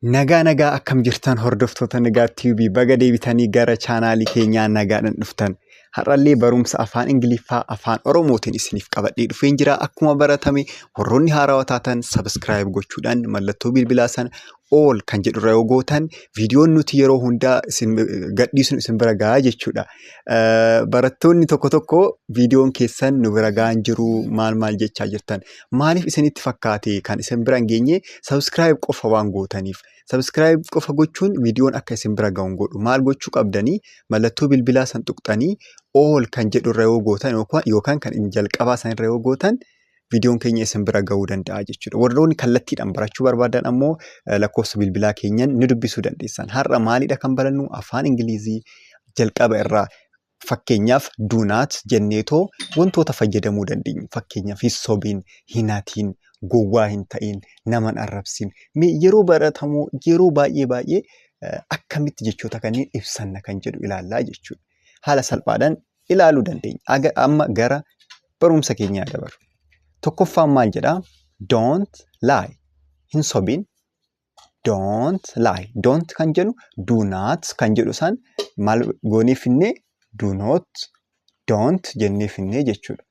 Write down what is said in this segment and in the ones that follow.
Nagaa, nagaa, akkam jirtan hordoftoota Nagaa TV? Baga deebitanii gara chaanaalii keenyaa nagaadhaan dhuftan. Har'allee barumsa afaan Ingiliffaa afaan Oromootiin isiniif qabadhee dhufeen jira. Akkuma baratame, warroonni haarawaa taatan subscribe gochuudhaan mallattoo bilbilaa sana all kan jedhurra yoo gootan, viidiyoon nuti yeroo hundaa isin gadhiisnu isin bira gahaa jechuudha. Barattoonni tokko tokko viidiyoon keessan nu bira gahaa hin jiru, maal maal jechaa jirtan. Maaliif isinitti fakkaate kan isin bira hin geenye? Subscribe qofa waan gootaniif. Subscribe qofa gochuun viidiyoon akka isin bira gahu hin godhu. Maal gochuu qabdanii? Mallattoo bilbilaa san tuqxanii all kan jedhurra yoo gootan yookaan kan inni jalqabaa sanirra yoo gootan, viidiyoon keenya isin bira gahuu danda'a jechuudha. Warroonni kallattiidhaan barachuu barbaadan ammoo lakkoofsa bilbilaa keenyan ni dubbisuu dandeessan. Har'a maalidha kan barannu? Afaan Ingilizii jalqaba irraa, fakkeenyaaf do not jenneetoo wantoota fayyadamuu dandeenyu. Fakkeenyaaf hin sobiin, hin hatiin, gowwaa hin ta'in, nama hin arrabsin. Mee yeroo baratamu yeroo baay'ee baay'ee akkamitti jechoota kanneen ibsanna kan jedhu ilaallaa jechuudha. Haala salphaadhaan ilaaluu dandeenya. Amma gara barumsa keenyaa dabarru. Tokkoffaan maal jedhaa? Don't lie. Hin sobin. Don't lie. Don't kan jedhu, do not kan jedhu san maal goonee finnee? Do not, don't jennee finnee jechuudha.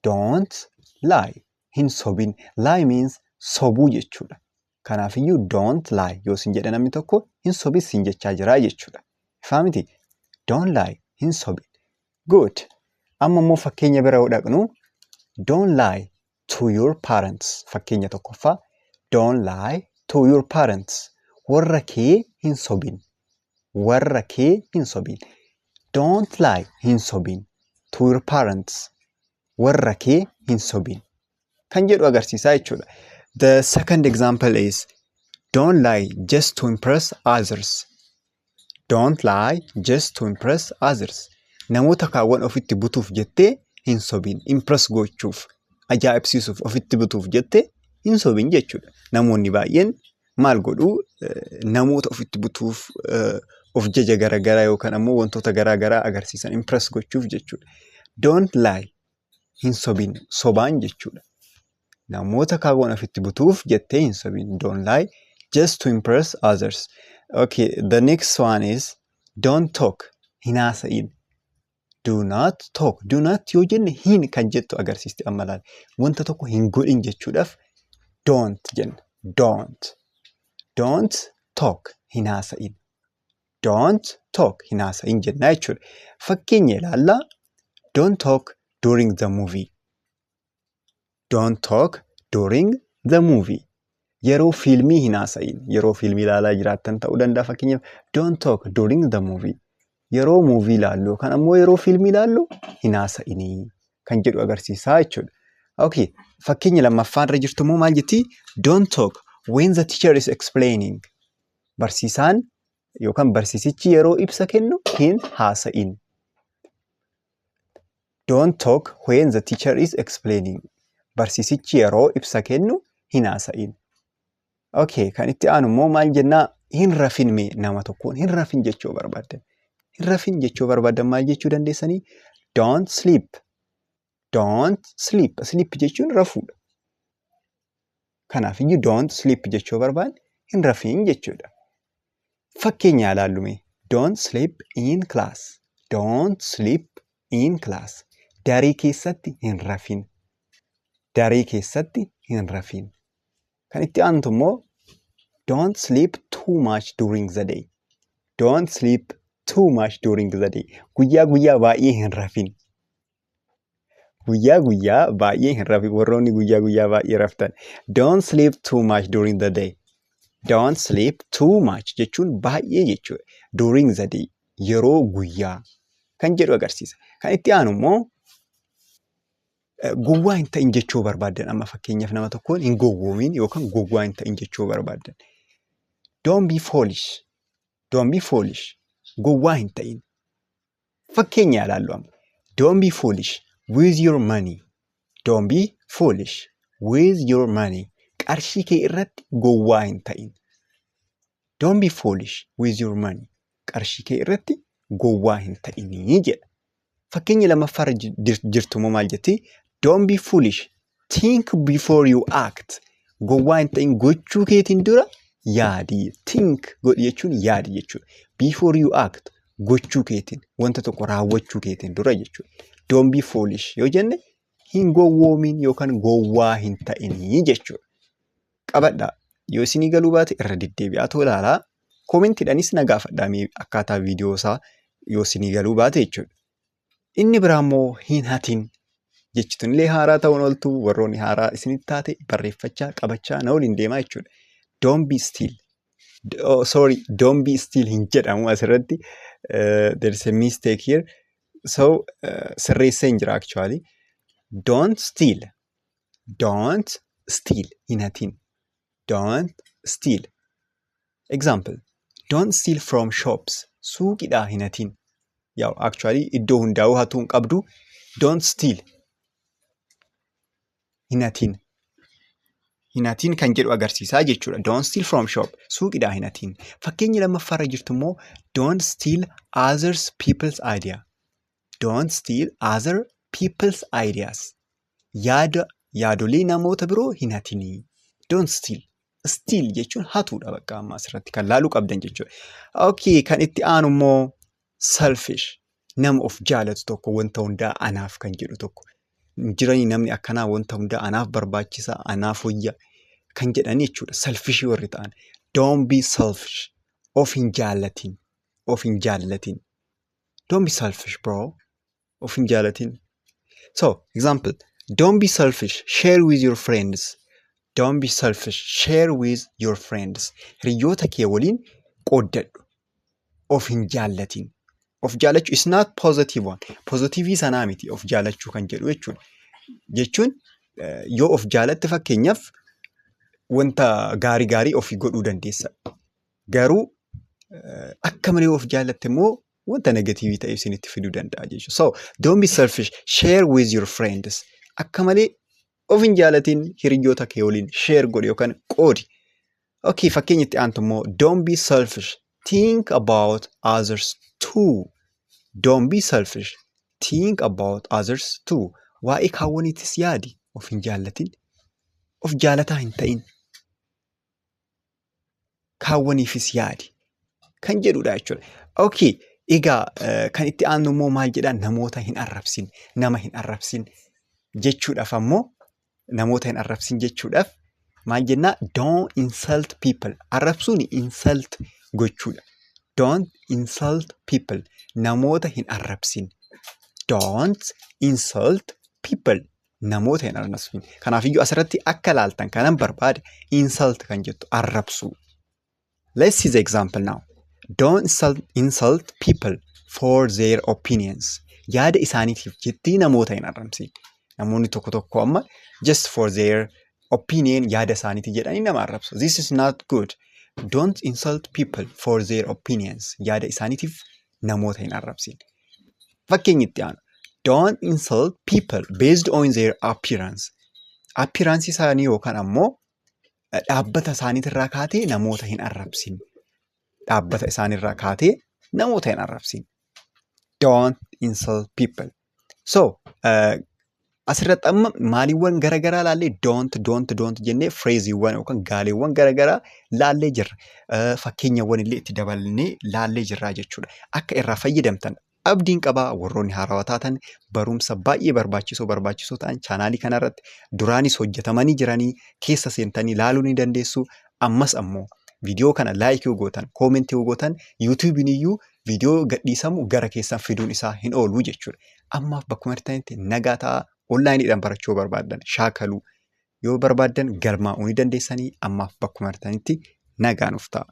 Don't lie. Hin sobin. Lie means sobuu jechuudha. Kanaafiyyuu don't lie yoo sin jedhe namni tokko, hin sobin sin jechaa jira jechuudha. Ifaa miti? Don't lie. Hin sobin. Good. Amma immoo fakkeenya bira yoo dhaqnu, don't lie to your parents. Fakkeenya tokkoffaa, don't lie to your parents. Warra kee hin sobin. Warra kee hin sobin. Don't lie, hin sobin, to your parents. Warra kee hin sobin kan jedhu agarsiisaa jechuudha. The second example is don't lie just to impress others. Don't lie just to impress others. Namoota kaawwan ofitti butuuf jettee hin sobin. Impress gochuuf, ajaa'ibsiisuuf, ofitti butuuf jettee hin sobin jechuudha. Namoonni baay'een maal godhuu? Namoota ofitti butuuf of jaja garaagaraa yookaan ammoo wantoota garaagaraa agarsiisan, impress gochuuf jechuudha. Don't lie, hin sobin, sobaan jechuudha. Namoota kaawwan ofitti butuuf jettee hin sobin. Don't lie just to impress others. Okay, the next one is don't talk. Hin haasa'in. Do not talk. Do not yoo jenne, hin kan jettu agarsiisti amma laal. Wanta tokko hin godhin jechuudhaaf don't jenna. Don't. Don't talk. Hin haasa'in. Don't talk. Hin haasa'in jenna jechuudha. Fakkeenya ilaallaa. Don't talk during the movie. Don't talk during the movie. Yeroo fiilmii hin haasa'in. Yeroo fiilmii ilaalaa jiraattan ta'uu danda'a, fakkeenyaaf don't talk during the movie. Yeroo movie ilaallu yookaan ammoo yeroo fiilmii ilaallu hin haasa'inii kan jedhu agarsiisaa jechuudha. Okay, fakkeenya lammaffaan irra jirtu immoo maal jetti? Don't talk when the teacher is explaining. Barsiisaan yookaan barsiisichi yeroo ibsa kennu hin haasa'in. Don't talk when the teacher is explaining. Barsiisichi yeroo ibsa kennu hin haasa'in. Okay, kan itti aanu immoo maal jennaa? Hin rafin. Mee nama tokkoon hin rafin jechuu barbaaddan. Hin rafin jechuu barbaaddan maal jechuu dandeessanii? Don't sleep. Don't sleep. Sleep jechuun rafuudha. Kanaafiyyuu don't sleep jechuu barbaadne, hin rafin jechuudha. Fakkeenya ilaallu mee. Don't sleep in class. Don't sleep in class. Daree keessatti hin rafin. Daree keessatti hin rafin. Kan itti aantu immoo don't sleep too much during the day. Don't sleep too much during the day. Guyyaa guyyaa baay'ee hin rafin. Guyyaa guyyaa baay'ee hin rafin. Warroonni guyyaa guyyaa baay'ee raftan. Don't sleep too much during the day. Don't sleep too much jechuun baay'ee jechuudha. During the day, yeroo guyyaa kan jedhu agarsiisa. Kan itti aanu immoo gowwaa hin ta'in jechuu barbaaddan, amma fakkeenyaaf nama tokkoon hin gowwoomin yookaan gowwaa hin ta'in jechuu barbaaddan. Don't be foolish. Don't be foolish. Gowwaa hin ta'in. Fakkeenya ilaallu amma. Don't be foolish with your money. Don't be foolish with your money. Qarshii kee irratti gowwaa hin ta'in. Don't be foolish with your money. Qarshii kee irratti gowwaa hin ta'inii jedha. Fakkeenya lammaffaarra jirtu immoo maal jetti? Don't be foolish. Think before you act. Gowwaa hin ta'in, gochuu keetiin dura Yaadi. Think godhi jechuun yaadi jechuudha. Before you act, gochuu keetiin, wanta tokko raawwachuu keetiin dura jechuudha. Don't be foolish yoo jenne, hin gowwoomin yookaan gowwaa hin ta'inii jechuudha. Qabadhaa. Yoo isinii galuu baate irra deddeebi'aa ilaalaa. Commentiidhaanis na gaafadhaa akkaataa viidiyoo isaa yoo isinii galuu baate jechuudha. Inni biraa immoo hin hatin. Jechi illee haaraa ta'uun ooltu. Warroonni haaraa isinitti taate barreeffachaa, qabachaa na waliin deemaa jechuudha. Don't be steal. Oh, sorry, don't be steal hin jedhamu asirratti. There is a mistake here. So sirreessee hin jira actually. Don't steal. Don't steal. Hin hatin. Don't steal. Example. Don't steal from shops. Suuqidhaa hin hatin. Yaa, actually iddoo hundaa'uu hatuu hin qabdu. Don't steal. Hin hatin. Hin hatin kan jedhu agarsiisaa jechuudha. Don't steal from shop. Suuqidhaa hin hatin. Fakkeenyi lammaffaarra jirtu immoo don't steal others people's idea. Don't steal other people's ideas. Yaada, yaadolee namoota biroo hin hatinii. Don't steal. Steal jechuun hatuudha bakka amma asirratti kan laaluu qabdan jechuudha. Okay, kan itti aanu immoo selfish. Nama of jaalatu tokko, wanta hundaa anaaf kan jedhu tokko. Jiranii namni akkanaa wanta hundaa anaaf barbaachisa, anaaf wayya kan jedhan jechuudha. Selfishii warri ta'an. Don't be selfish. Of hin jaallatin. Of hin jaallatin. Don't be selfish, bro. Of hin jaallatin. So, example. Don't be selfish. Share with your friends. Don't be selfish. Share with your friends. Hiriyoota kee waliin qooddadhu. Of hin jaallatin. Of jaallachuu is not positive one. Positive sanaa miti of jaallachuu kan jedhu jechuudha. Jechuun yoo of jaalatte, fakkeenyaaf, wanta gaarii gaarii ofii godhuu dandeessa. Garuu akka malee of jaallatte immoo wanta negative ta'e isinitti fiduu danda'a jechuudha. So don't be selfish. Share with your friends. Akka malee of hin jaalatin, hiriyoota kee waliin share godhi yookaan qoodi. Okay, fakkeenya itti aantu immoo don't be selfish. Think about others too. Don't be selfish. Think about others too. Waa'ee kaawwaniitis yaadi. Of hin jaallatin. Of jaalataa hin ta'in. Kaawwaniifis yaadi. Kan jedhudha jechuudha. Okay, egaa kan itti aanu immoo maal jedhaa? Namoota hin arrabsin. Nama hin arrabsin jechuudhaaf ammoo, namoota hin arrabsin jechuudhaaf maal jennaa? Don't insult people. Arrabsuun insult gochuudha. Don't insult people. Namoota hin arrabsin. Don't insult people. Namoota hin arrabsin. Kanaafiyyuu asirratti akka laaltan kanan barbaade insult kan jettu arrabsuu. Let's see the example now. Don't insult people for their opinions. Yaada isaaniitiif jettee namoota hin arrabsin. Namoonni tokko tokko amma just for their opinion, yaada isaaniitii jedhanii nama arrabsu. This is not good. Don't insult people for their opinions. Yaada isaaniitiif namoota hin arrabsin. Fakkeenyi itti aanu. Don't insult people based on their appearance. Appearance isaanii yookaan ammoo dhaabbata isaaniitirraa kaatee namoota hin arrabsin. Dhaabbata isaaniirraa kaatee namoota hin arrabsin. Don't insult people. So, asirratti amma maaliiwwan garaagaraa laallee? Don't, don't, don't jennee phraseiiwwan yookaan gaaleewwan garaagaraa laallee jirra. Fakkeenyawwan illee itti dabalnee laallee jirra jechuudha. Akka irraa fayyadamtan abdiin qabaa. Warroonni haarawaa taatan barumsa baay'ee barbaachisoo barbaachisoo ta'an chaanaalii kanarratti duraanis hojjetamanii jiranii keessa seentanii laaluu ni dandeessu. Ammas ammoo viidiyoo kana like yoo gootan, comment yoo gootan, YouTubeiin iyyuu viidiyoo gadhiisamu gara keessan fiduun isaa hin oolu jechuudha. Ammaaf bakkuma jirtanitti nagaa ta'aa. Onlineiidhaan barachuu yoo barbaaddan, shaakaluu yoo barbaaddan, galmaa'uu ni dandeessanii. Ammaaf bakkuma jirtanitti nagaa nuuf ta'a.